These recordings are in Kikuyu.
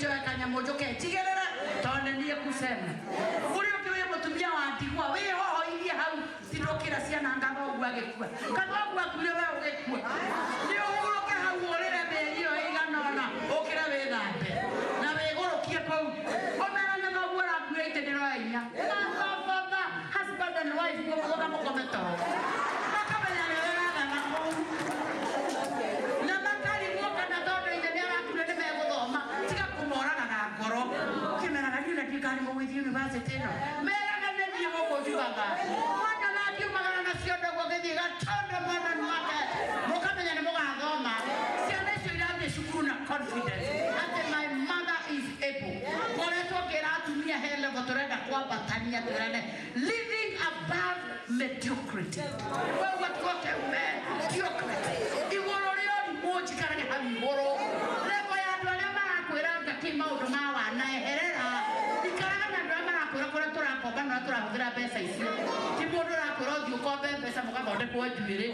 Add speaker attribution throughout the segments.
Speaker 1: njoe kanyamũ njũke njigĩrĩre tondũ nĩ niĩ kusema. Ũrĩa ũngĩ wĩ mũtumia wa ndigwa wĩhohoirie hau tindũkĩra ciana ngathoguo agĩkua. Kathoguo akuire we ũgĩkua. Nĩ ũhurũke hau ũrĩre mĩeri ĩyo ĩigana ũna ũkĩre wĩthambe na wĩgũrũkie kũu. Ũmerane thoguo arakuire itĩ ndĩroya inya. Mother, father, husband and wife mũkũga mũkome toro. Makamenya nĩwe ũrathana kũu. Na makarigwo kana tondũ ithe nĩ arakuire nĩ megũthoma. Tiga kũmoragaga ngoro. Ũkĩmeraga niĩ na ndiũĩ kana nĩ mũgũthiĩ university ĩno. Meraga nĩ niĩ gũkũ njugaga. Mwana nangiumagara na ciondo ũguo ngĩthiĩ Gatondo Modern Market. Mũkamenya nĩ mũgathoma. Ciana icio irathiĩ cukuru na confidence atĩ my mother is able. Ngoretwo ngĩra atumia he level tũrenda kwambatania twĩrane living above mediocrity. Koguo kiugo kĩu mediocrity. Igũrũ rĩa ũrimũ njikarage hau igũrũ. Level ya andũ arĩa marakwĩra ngakĩ maũndũ ma wana eherera. Ikaraga na andũ arĩa marakwĩra kũrĩa tũrakomba na ũrĩa tũrahũthĩra mbeca icio. Ti mũndũ ũrakwĩra ũthiĩ ũkombe mbeca mũgathondekwo njuĩrĩ.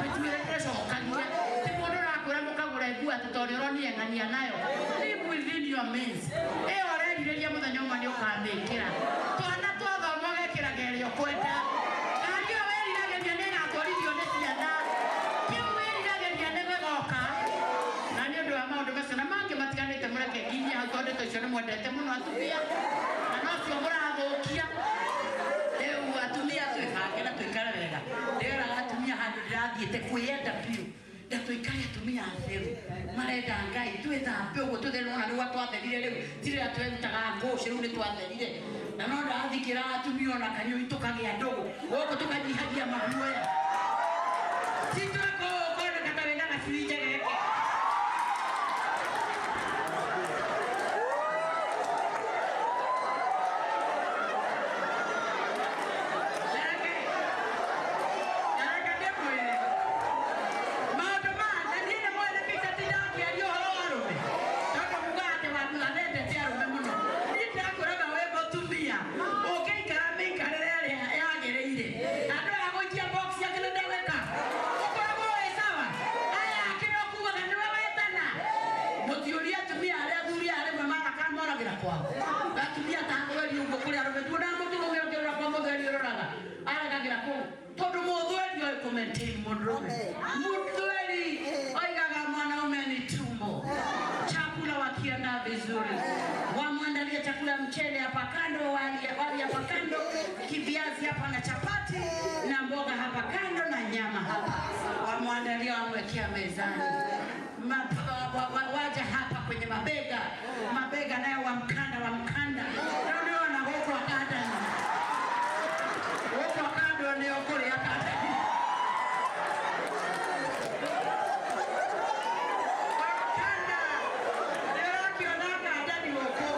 Speaker 1: Njuĩrĩ ndĩcokagia. Ti mũndũ ũrakwĩra mũkagũre nguo atĩ tondũ ũronire ng'ania nayo. Live within your means. Ĩyo ũrerirĩria mũthenya ũmwe nĩ ũkamĩkĩra. Twana twathoma ũgekĩraga ĩrĩa ũkwenda. Ngari ĩyo wĩriragĩria nĩ ĩgatwarithio nĩ ciana. Kĩu wĩriragĩria nĩ gĩgoka. Na nĩ ũndũ wa maũndũ macio na mangĩ matiganĩte mũreke nginyie hau tondũ ndeto icio nĩ mwendete mũno atumia. Na nocio mũrathũkia. Rĩu atumia twĩbange na tũikare wega. Ndĩreraga atumia handũ ndĩrathiĩte kwĩyenda biũ. Na tũikare atumia atheru marenda Ngai twĩthambe ũguo tũthere ona rĩu twatherire rĩu ti rĩrĩa twerutaga ngũcĩ rĩu nĩ twatherire. Na no ndathikĩra atumia ona kanyũi tũkagĩa ndũgũ gũkũ tũkanyihagia maguoya. Ti tweka ũũ ũkoneka ta wĩna gacui njegeke. Reke ndĩmwĩre maũndũ maya na niĩ nĩ mwene mbica tindangiaria ũhoro wa arũme tondũ mugaga atĩ wathuga nendete arũme mũno. Niĩ ndĩrakwĩraga wĩ mũtumia ũngĩikara mĩikarĩre ĩrĩa yagĩrĩire andũ aya gũikia box yake nĩ ndegwĩka ũkoragwo wĩ sawa. Aya angĩ no kugaga nĩwe wetana. Mũtiũrie atumia arĩa athuri aya rĩmwe maraka moragĩra kwao. Atumia ta athweri ũguo kũrĩ arũme tuonaga mũtugo ũrĩa ũngĩrora kwa mũthweri ũroraga aregagĩra kũu tondũ mũthweri oĩ kũ maintain mũndũrũme. Mũthweri oigaga mwanaume ni tumbo. Chakula wakiandaa vizuri, wamwandalie chakula, mchele hapa kando, wali hapa kando, kiviazi hapa na chapati na mboga hapa kando na nyama hapa, wamwandalia wamwekea mezani. Waja hapa kwenye mabega, mabega nayo wamkanda wamkanda. Ndio wana gũkũ akandani. Gũkũ akandwo nĩo kũrĩa akandani. Wamkanda. Nĩũrakiona akandani gũkũ.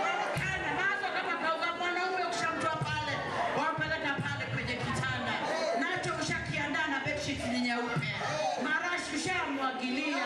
Speaker 1: Wamkanda. Macoka makauga mwanaume ukishamtoa pale, wampeleka pale kwenye kitanda. Nacho ushakiandaa na bedsheet ni nyeupe. Marashi ushamwagilia.